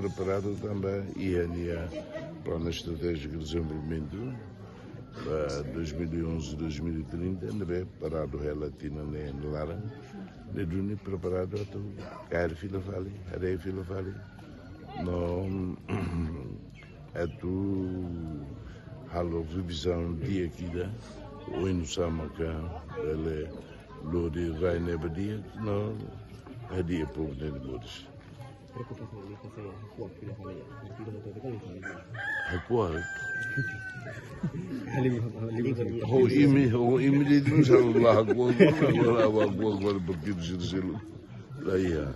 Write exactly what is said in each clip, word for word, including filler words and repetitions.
Preparadu tanba iha nia Planu Estratéjiku de Dezenvolvimentu ba dois mil e onze, dois mil e trinta, ne'ebé paradu hela tinan ne'e nia laran. Ne'e duni preparadu atu kaer fila fali, haree fila fali. No atu halo revizaun di'ak ida, oinsá maka bele lori rai ne'e ba di'ak, no hadi'a povu nia moris. Preokupasaun ne'e hakuak fila fali, partidu hotu-hotu fila fali. Hakuak? Halim, halim. Ho imi, ho imi de'it, insya Allah, hakuak, hakuak, hakuak, hakuak, partidu sira seluk. Laiha.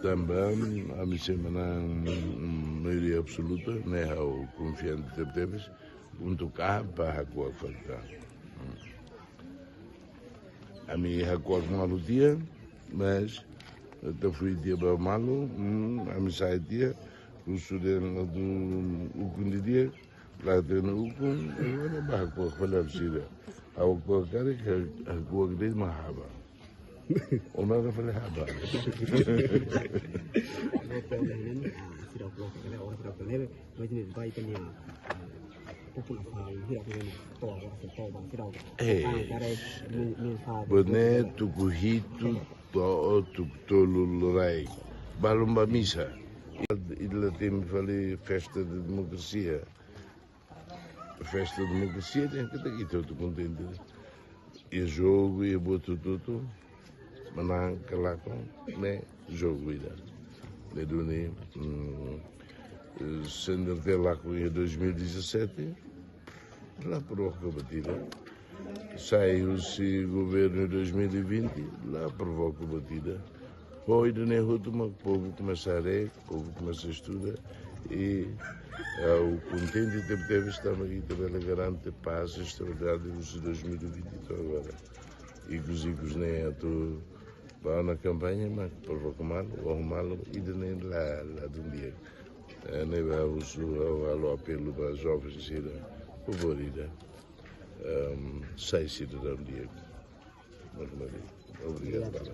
Tanba ami sei manán, mm, maioria absoluta, ne'e ha'u konfiante tebetebes, untuk apa hakuak fali tan. Ami hakuak malu tiha, mas ita fui tiha ba malu, hmm, ami sai tiha, husu de'it atu ukun tiha, la hatene ukun, agora ba hakuak fali ba sira. Hakuak karik, hakuak de'it mak haba. Ona ka fali haba. Sira hakuak karik, ora sira hakuak karik, mas ne'e ba ita-nia, eh, populasaun, sira hakuak karik, to'o agora sira to'o ba sira. Eh, ah, karik, men-, mensajen. Boné tuku hitu, to'o tuku tolu loraik. Balun ba misa. Ita la temi fali festa de demokrasia. Festa de demokrasia tenke ita hotu kontente. Iha jogu, iha buat hotu-hotu, manán ka lakon, ne'e jogu ida. Ne'e duni, mm, CNRT lakon iha dois mil e dezassete, la provoka buat ida. Sai husi governu dois mil e vinte, la provoka buat ida. Ho ida-ne'e hotu mak povu komesa haree, povu komesa estuda, i ha'u kontente tebetebes tanba ita bele garante pás i estabilidade husi dois mil e vinte to'o agora. Ikus-ikus ne'e atu bá ona kampaña, mak provoka malu, oho malu, ida-ne'e la, la dún di'ak. Eh, ne'ebé husu, ha'u halo apelu ba joven sira, favór ida, ehm, sai sidadaun di'ak. Obrigadu.